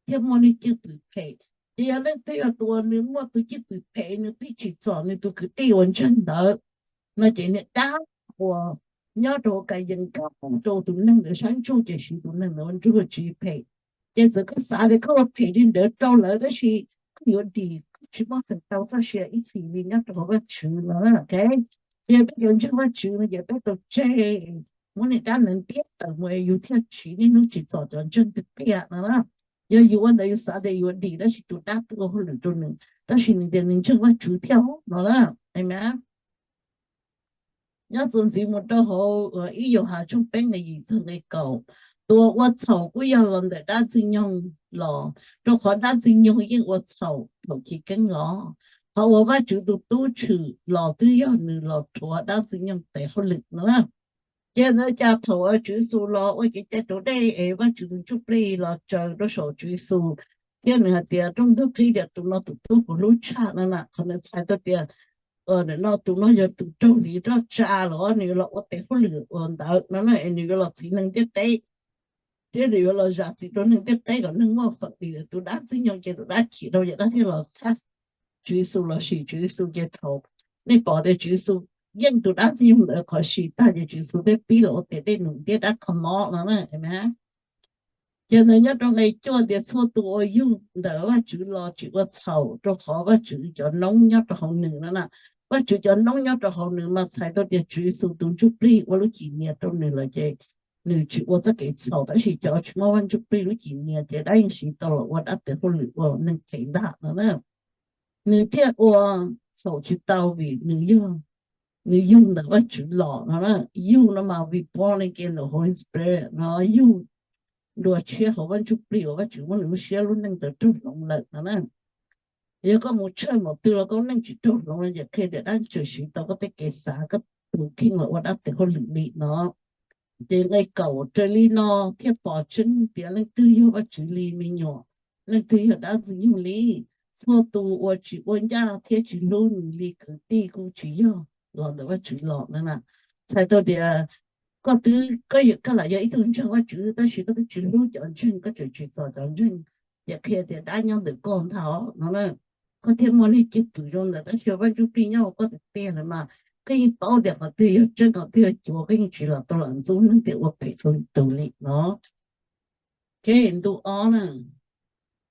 thiaj muaj nej cwj pwm phem. Ces yog leej twg yog tus uas nws muaj tus cwj pwm phem, nws pheej tsim txom nws tus kwv tij uas ntseeg ntawd no ces niag dab uas nyob rau hauv Kayees nkag rau tus neeg ntawd sab ntsuj ces siv tus neeg ntawd ua nruj ua tsiv phem. Ces txawm koj xav tias koj ua phem li ntawd rau lawv tab sis koj yuav dim, koj tsis muaj feem tau txoj sia ib txhis li nyob rau hauv Vajtswv no. Ok, ces peb cov ntseeg Vajtswv no ces peb tau tseg muab niag dab ntawd ntiab tawm mus es yus thiaj siv niaj hnub tsim txom cov ntseeg tiag tiag no na. Yog yus ua ntawd yus xav tias yuav dim tab sis tus dab twb ua hauj lwm rau nws tab sis nws tias nws ntseeg Vajtswv thiab no na. Amen. Nyob txuas ntxiv mus rau hauv ib Yauhas tshooj peb nqe yim txog nqe kaum, tus uas ua txhaum kuj yog los ntawm dab Ntxwg Nyoog los, rau qhov dab Ntxwg Nyoog yeej ua txhaum thaum chiv keeb los. Qhov uas Vajtswv tus tub tshwm los twb yog nws los rhuav dab Ntxwg Nyoog tes hauj lwm no na. Ces ntawd cas thaum Tswv Yexus los ua kev cai raus dej es Vajtswv tus Ntsuj Plig los tsaws rau saum Tswv Yexus thiab nws hais tias rooj ntug qhib tias tus no tus tub kuv hlub tshaj no na, qhov ntawd txhais tau tias nim no tus no yog tus raug hliv roj tsa los nws yuav los ua tes hauj lwm uas ntawd no na, es nws yuav los txhiv neeg ntiaj teb thiab nws yuav los zam txim rau neeg ntiaj teb kom neeg muaj feem dim. Tus dab Ntxwg Nyoog ces tus dab chim rau ces dab thiaj los thab Tswv Yexus los sim Tswv Yexus ces thaum nej pom tias Tswv Yexus yeej tus dab Ntxwg Nyoog ntawd qhov sim tag ces Tswv Yexus thiaj pib los ua tes dej num ntiab dab kho mob no na. Ces ntawd nyob rau nqe cuaj tias txhua tus uas yug ntawm Vajtswv los tsis ua txhaum rau qhov Vajtswv cov noob nyob rau hauv nws no na. Vajtswv cov noob nyob rau hauv nws mas txhais tau tias Tswv Yexus tus Ntsuj Plig ua lub cim nias rau nws lawm ces nws tsis ua txoj kev txhaum, tab sis cov tsis muaj Vaj Ntsuj Plig lub cim nias ces dab yeej siv tau los ua dab tes hauj lwm ua neeg phem ntag no na. Nws thiaj ua txhaum tsis tau vim nws yog, nws yug ntawm Vajtswv los no na. Yug no mas vim born again ntawm Holy Spirit no, yug dua tshiab hauv Vaj Ntsuj Plig uas Vajtswv muab nws lub siab lub neej ntawd raug hloov lawm no na. Yog koj mus tshawj npaum twg los koj neej tsis raug hloov no ces qhia tias dab tseem siv tau koj tej kev xav, koj tus kheej los ua dab tes hauj lwm li no. Ces nqe kaum raws li no thiaj pom tseeb tias leej twg yog Vajtswv li me nyuam, leej twg yog dab Ntxwg Nyoog li. Txhua tus uas tsis ua ncaj thiab tsis hlub nws li kwv tij kuj tsis yog los ntawm Vajtswv los no na. Txhais tau tias koj twb, koj lam yog ib tug ntseeg Vajtswv tab sis koj twb tsis hlub cov ntseeg, koj tseem tsim txom cov ntseeg, ces qhia tias dab nyob ntawm koj ntag no na. Koj thiaj muaj niag cwj pwm zoo ntawd tab sis Vaj Ntsuj Plig nyob hauv koj tiag tiag lawm mas koj yeej paub tias qhov twg yog tseeb qhov twg yog cuav, koj yeej tsis los tau lam ntxub neeg thiab ua phem rau tus li no. Ok, ntu ob na,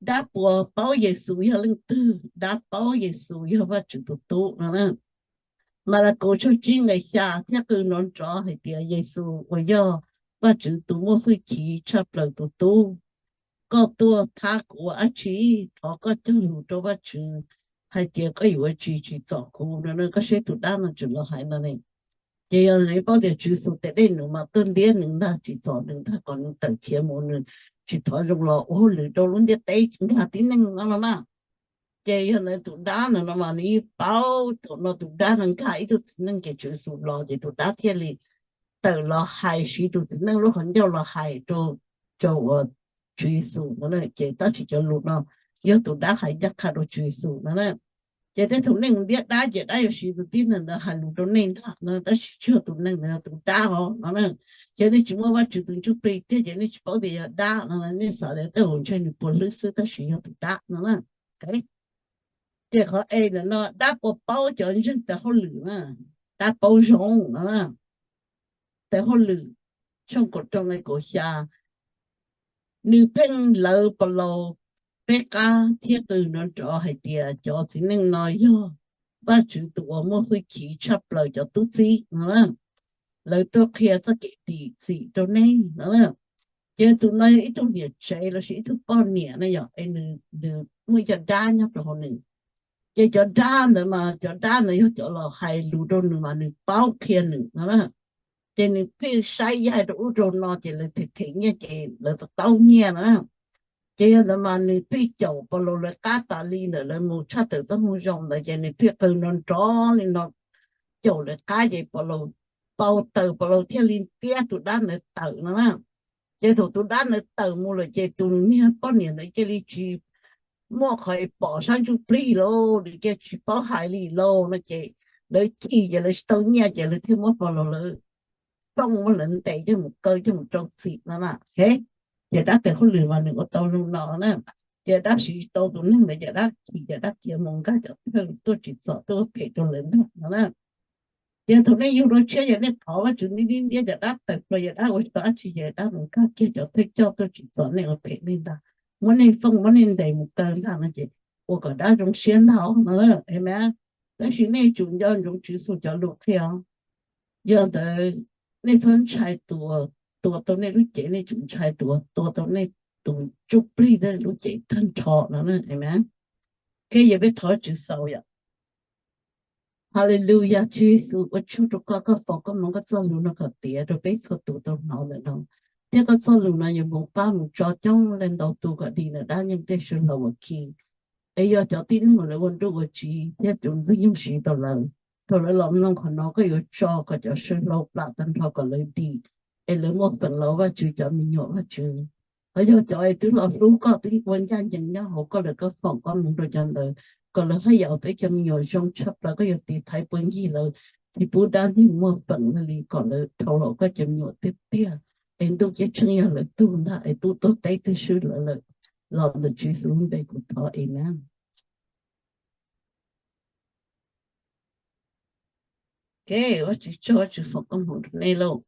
dab puas paub Yexus yog leej twg? Dab paub Yexus yog Vajtswv tus tub no na. Malakaus tshooj tsib nqe xya thiab qw nrov nrov hais tias Yexus uas yog Vajtswv tus muaj hwj chim tshaj plaws tus tub, koj tuaj thab kuv ua dab tsi? Thov koj cog lus rau Vajtswv hais tias koj yuav tsis tsim txom kuv no. Koj saib tus dab no tseem los hais no ne. Ces yog nws paub tias Tswv Yexus tes dej num mas tuaj ntiab nws ntag, tsim txom nws ntag kom nws tawm khiav mus, nws tsis thov zoo los ua hauj lwm rau lub ntiaj teb nkag tib neeg no no na. Ces yog ntawd tus dab no no mas nws yeej paub thaum no tus dab no nkag ib tug txiv neej ces Tswv Yexus los ces tus dab thiaj li tawm los hais, siv tus txiv neej lub qhov ncauj los hais rau, rau uas Tswv Yexus no na. Ces tab sis cov lus no yog tus dab hais ncaj qha rau Tswv Yexus no na. Ces tej thaum nej mus ntiab dab ces dab yuav siv tus tib neeg ntawd hais lus rau nej ntag no, tab sis tsis yog tus neeg ntawd yog tus dab os no na. Ces nej tsis muaj Vajtswv tus ntsuj plig tiag ces nej tsis paub tias yog dab no, nej xav tias tej zaum ntshe nws puas hlwb xwb tab sis yog tus dab no na. Ces qhov e ntawm no dab puas paub cov ntseeg tes hauj lwm na, dab paub zoo no na. Tes hauj lwm tshooj kaum rau nqe kaum xya, nws pheej lawv Paulus peb qab thiab qw nrov nrov hais tias cov txiv neej no yog Vajtswv tus uas muaj hwj chim tshaj plaws cov tub txib no, lawv tuaj qhia txoj kev dim txim rau nej no. Ces tus no yog ib tug niam tsev lossis ib tug poj niam na yom, es nws muaj cov dab nyob rau hauv nws. Ces cov dab ntawd mas cov dab ntawd yog cov los hais lus rau nws mas nws paub qhia nws no. Ces nws pheej saib yaig rau ub rau no ces lawv them them nyiaj ces lawv tau taub nyiaj na. Ces yog ntawd mas nws pheej caum Paulus lawv qab tas li ntawm lawv mus tshaj tawm txoj moo zoo ntawd ces nws pheej qw nrov nrov li no caum lawv qab ces Paulus, Paulus tawm, Paulus thiaj li ntiab tus dab ntawd tawm no na. Ces thaum tus dab ntawd tawm mus lawm ces tus niag poj niam ntawd cia li tsis muaj qhov pom sab ntsuj plig lauj, nws cia tsis paub hais li lauj no ces lawv chim ces lawv tsis tau nyiaj ces lawv thiaj muab Paulus lawv plooj, muab lawv ntes coj mus kaw coj mus rau txim no na. Ces dab tes hauj lwm mas nws ua tau zoo no na. Ces dab siv tsis tau tus neeg ntawd ces dab chim ces dab cia mus nkag cov thawj tuaj tsim txom tuaj ua phem rau lawv ntag no na. Ces thaum nej yug dua tshiab ces nej thov Vajtswv ntiab ntiab ntiab ces dab tawm plaws ces dab ua tsis tau dab tsi ces dab mus nkag kiag cov thawj coj tuaj tsim txom nej ua phem nej ntag, muab nej fooj muab nej ntes mus kaw ntag no ces ua kom dab zoo siab ntag no. Amen. Tab sis nej tsum nco ntsoov Tswv Yexus cov lus qhia, yog ntawd nej txhob ntshai tua, tua tau nej lub cev, nej tsum ntshai tua, tua tau nej tus ntsuj plig thiab lub cev tag nrho no. Amen. Ces yog peb thov Tswv xaus yom. Hallelujah, Tswv Yexus, ua tsaug rau koj, koj foom koj hmoov koj txoj lus no kom tiav rau peb txhua tus tau hnov ntawm no, thiab koj txoj lus no yuav mus pab mus tso coob leej ntau tus kom dim ntawm dab nyeeg tej sawv hlau ua khi, es yog cov tib neeg uas lawv ua nruj ua tsiv thiab tus ntxwg nyoog siv tau lawv. Thaum lawv los mloog qhov no koj yuav tso kom cov sawv hlau plam tag nrho kom lawv dim, es lawv muaj feem los Vajtswv cov me nyuam Vajtswv. Qhov yog cov es twb los hlub koj twb ua ncaj ncees nyob hauv koj lawm koj foom koj hmoov rau cov ntawd kom lawv haj yam ua peb cov me nyuam zoo tshaj plaws, koj yuav tiv thaiv puag ncig lawv, tsis pub dab neeg muaj feem li kom lawv dhau los koj cov me nyuam tiag tiag, es ntuj ceeb tsheej yog lawv tug ntag es tub tuag teb twb swb lawv lawm. Los ntawm Tswv Yexus lub npe kuv thov, amen. Ces Vajtswv tsaug, Vajtswv foom koob hmoov rau nej lauj.